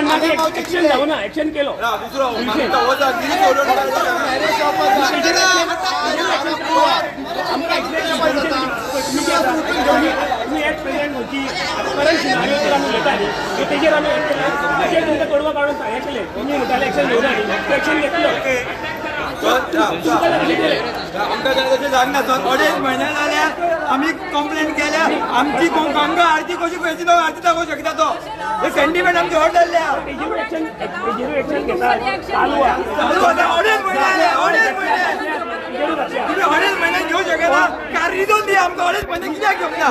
Action जावं ना, action केलो. दुसरो तेजेर आमी तेजेर तुमकां कडवा काडून हें केलें. तुमी म्हणटाले एक्शन घेवना, एक्शन घेतलो. आमकां तशें जायना सर. 2.5 म्हयने जाल्यार आमी कंप्लेन केल्या. आमची आमकां आरती कशी खंयची तो आरती दाखोवंक शकता तो. हे सेंटिमेंट आमची हर्ट जाल्ल्या. चालू आसा 2.5 म्हयने जाले. 2.5 म्हयने तुमी 2.5 म्हयने घेवंक शकना काय? रिजन दिया आमकां. 2.5 म्हयने कित्याक घेवंक ना?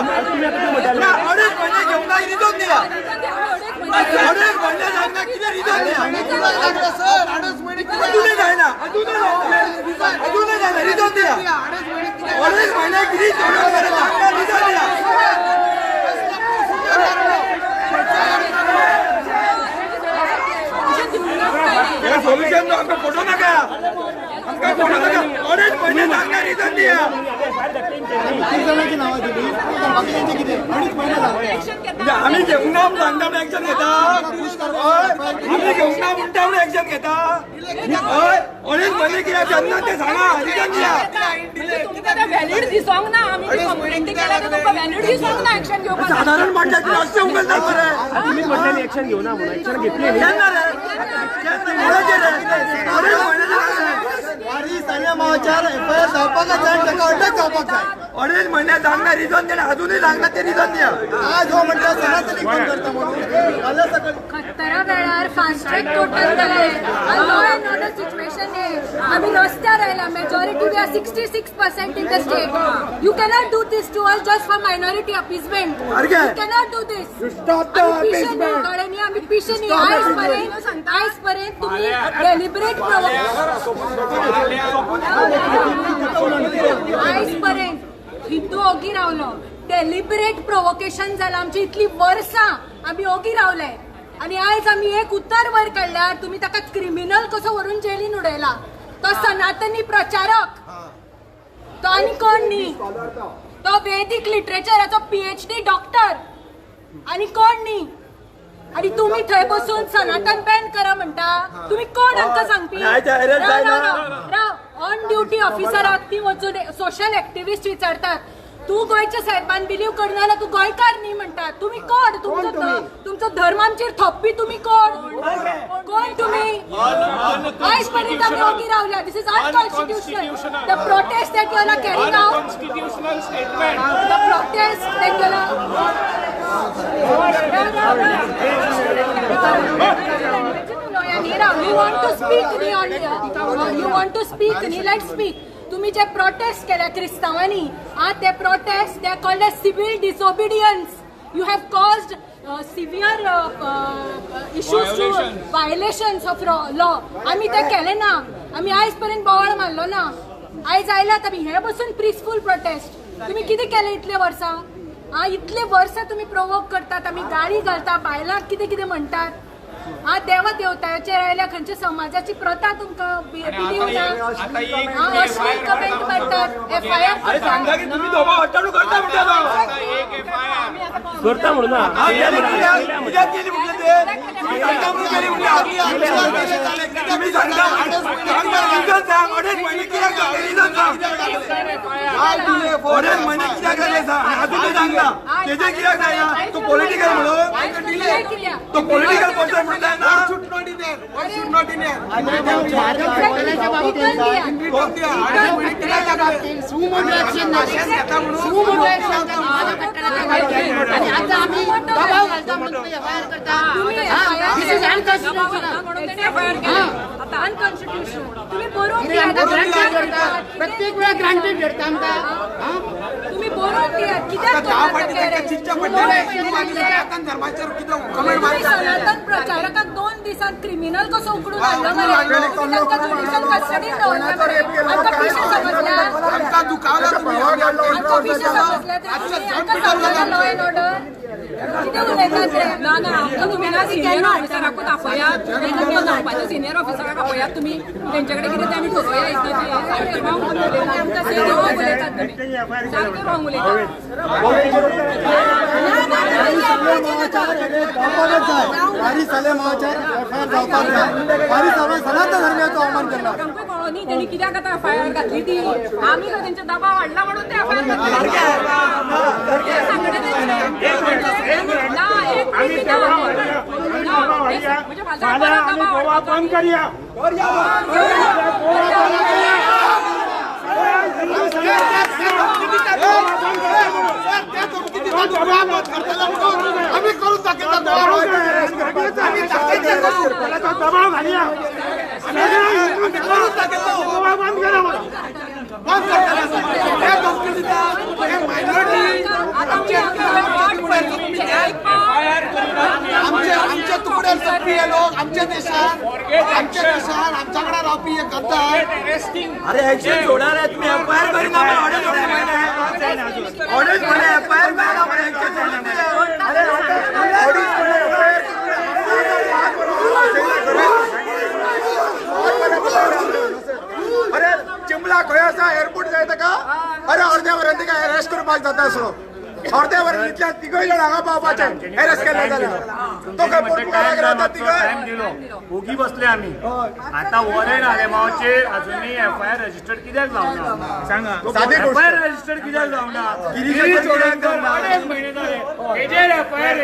2.5 म्हयने घेवंक ना, रिजन दिया. 2.5 म्हयने जायना, कितें रिजन दिया? अजूनय जायना, अजूनय जायना, अजूनय जायना. रिजन दिया. 2.5 म्हयने कितें रिजन दिया. सोल्युशन आमकां फोटो नाका, आमकां फोटो नाका. 2.5 म्हयने सांगना, रिजन दिया. आमी घेवंक ना सांगता म्हणून एक्शन घेता. आमी घेवंक ना म्हणटा म्हणून एक्शन घेता. हय, 2.5 म्हयने कित्याक जायना तें सांगा, रिजन दिया. व्हॅलिड दिसोंक ना. आमी कंप्लेंट केल्या तुमकां व्हॅलिड दिसोंक ना एक्शन घेवपाक. सादारण म्हणटा अशें उलयतात मरे. तुमी म्हटलें एक्शन घेवना म्हणून, एक्शन घेतली केन्ना रे? 2.5 म्हयने एफआयआर जावपाकच जाय, ताका अटक जावपाक जाय. 2.5 म्हयने सांगना रिजन दिना, अजूनय सांगना ते रिजन दिया. आज हो म्हणटा सनातनी कोण करता म्हणून फाल्यां सकाळी खत्तरा वेळार फास्ट ट्रॅक टोटल जालें. लॉ एंड ऑर्डर सिच्युएशन हे आमी रस्त्यार आयला. Majority we are 66% in the state. You cannot do this to us just for minority appeasement. You cannot do this. कळ्ळें न्ही? आमी पिशे न्ही. आयज पर्यंत तुमी डेलिबरेट आयज पर्यंत हिंदू ओगी रावलो. डेलिबरेट प्रोवोकेशन जालां. आमची इतली वर्सां आमी ओगी रावले आनी आयज आमी एक उतर वर काडल्यार तुमी ताका क्रिमिनल कसो व्हरून जेलीन उडयला. तो सनातनी प्रचारक, तो आनी कोण न्ही, तो वेदीक लिटरेचराचो PhD doctor आनी कोण न्ही. आनी तुमी थंय बसून सनातन बॅन करा म्हणटा. तुमी कोण आमकां सांगपी? ऑन ड्युटी ऑफिसराक ती वचून सोशल एक्टिविस्ट विचारतात, तूं गोंयच्या साहेबान बिलीव करना जाल्यार तूं गोंयकार न्ही म्हणटा. तुमी कोण? तुमचो धर्म आमचेर थोपपी तुमी कोण? कोण तुमी? आयज पर्यंत आमी ओगी रावल्या. This is unconstitutional. The protest that you are carrying out, the protest that you are You want to speak न्ही on, you want to speak न्ही, let's speak. तुम्ही जे प्रोटेस्ट केल्या क्रिस्तांवांनी, आ ते protest they called as civil disobedience. You have caused severe issues to violations of law. आमी ते केले ना. आमी आयज पर्यंत बोवाळ मारलो ना. आयज आयल्यात आमी हे बसून पिसफूल प्रोटेस्ट. तुमी कितें केलें इतले वर्सां? आ इतले वर्सां तुमी प्रोवोक करतात, आमी गाळी घालता, बायलांक कितें कितें म्हणटात. आ देवा देवताचेर आयल्या खंयच्या समाजाची प्रथा तुमकां बिलीव ना. अश्लील कमेंट मारतात, एफआयआर सांगता की तुमी दोगां अट्टाडू करता म्हणटा करता म्हणून कित्याक केली म्हटलें ते? तुमी सांगता म्हणून केली म्हणटा. तुमी सांगता रिजन सांग. 2.5 म्हयने कित्याक जालें रिजन सांग. 2.5 म्हयने कित्याक जालें सांग. अजूनय सांगना तेजें कित्याक जायना. तो पॉलिटिकल म्हणून, तो पॉलिटिकल पर्सन म्हणून जायना. प्रत्येक वेळा ग्रांटेड भेटता आमकां. तुम्ही बरोवन दियात कित्याक सनातन प्रचारकाक 2 दिसांत क्रिमिनल कसो उकडून हाडलो मरे. तांकां ज्युडिशियल कस्टडीन दवरले मरे. आमकां पिशे समजल्या, आमकां पिशे समजल्या. आमकां समजल्या लॉ एंड ऑर्डर. कितें उलयतात रे? ना ना आमकां तुमी ना सिनियर ऑफिसराकूच आपयात, तांकां सिनियर ऑफिसराक आपयात तुमी, तेंचे कडेन कितें तें आमी ठरोवया. सारकें रॉंग उलयतात तुमी, सारकें रॉंग उलयतात. आमकां कळ्ळो न्ही तेणी कित्याक आतां एफआयआर घातली ती, आमी खंय तेंचो दबाव हाडला म्हणून ते एफआयआर घातली. गोवा बंद करूया. आम्ही करून दाखयता, दबाव घालया, करून दाखयता. गोवा बंद करा. बंद करतले आमचे तुकड्यार जगपी हे लोक, आमच्या देशात, आमच्या देशात आमच्याकडे रावपी हे करतात. अरे ऍक्शन सोडा रे तुम्ही, एफआयआर करीना अडेच महिने, अडेच महिने एफआयआर करीना, ऍक्शन सोडून दिले. अडीच महिने एफआयआर. अरे चिमला खंय आसा एअरपोर्ट जाय ताका. अरे अर्द्या वरान तिका अरेस्ट करपाक जाता आसलो, अर्द्या वरान इतल्या तिगय जाण हांगा पावपाचे अरेस्ट केले जाल्यार तो खंय पोर्तुगालाक रावता तिगय. ओगी बसले आमी. आतां वॉरंट आले मावचेर, अजूनय एफआयआर रजिस्टर्ड कित्याक जावना सांगा? एफआयआर रजिस्टर्ड कित्याक जावना? अडेच म्हयने जाले हेजेर एफआयआर.